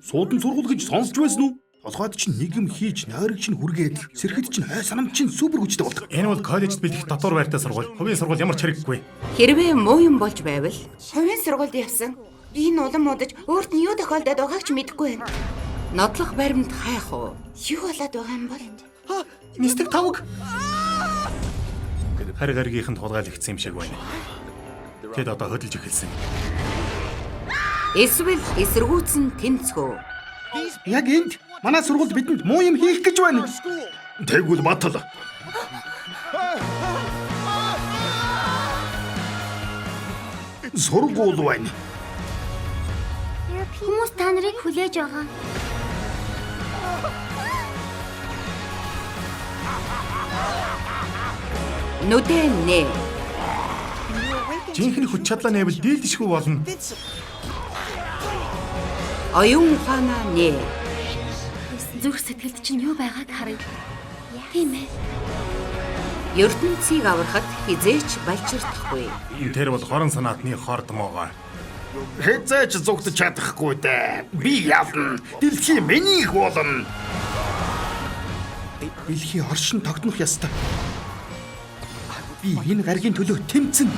Суудан сургууль гэж сонсч байсан уу? Толгойд чинь нэг юм хийж, нойрог чинь хүргээд, сэрхэд чинь хой санамж чинь супер хүчтэй болдог. Энэ бол коллежид бэлдэх дотор байртай сургууль. Хувийн сургууль ямар ч хэрэггүй. Хэрвээ муу юм болж байвал Хувийн сургуульд явсан. Би энэ улам муудаж өөрт нь юу тохиолдоод байгааг ч мэдэхгүй байна. Нодлох баримт хайх уу? Юу болоод байгаа юм бол? Нисдэг тавг. Харь гаригийнхэнд хулгайлагдсан юм шиг байна. Тэд одоо хөдөлж эхэлсэн. Эсвэл эсэргүүцэн тэмцэх үү? Яг энд манай сургуульд бидэнд муу юм хийх гэж байна. Тэгвэл батал. Сургууль байна. Хүмүүс та нарыг хүлээж байгаа. Нүдэ нэ. Жинхэнэ хүч чадлаа нээвэл дийлдэшгүй болно. Оюун ухаанаа нэ. Зүрх сэтгэлд чинь юу байгааг харъя. Тийм ээ. ертөнцийг аврахад хизээч балчирдахгүй. Тэр бол хорон санаатны хордмоогоо. Хэзээ ч зугтаж чадахгүй дээ. Би явна. Дэлхий минийх болно. Дэлхий оршин тогтнох ёстой. Би энэ гаригийн төлөө тэмцэнэ.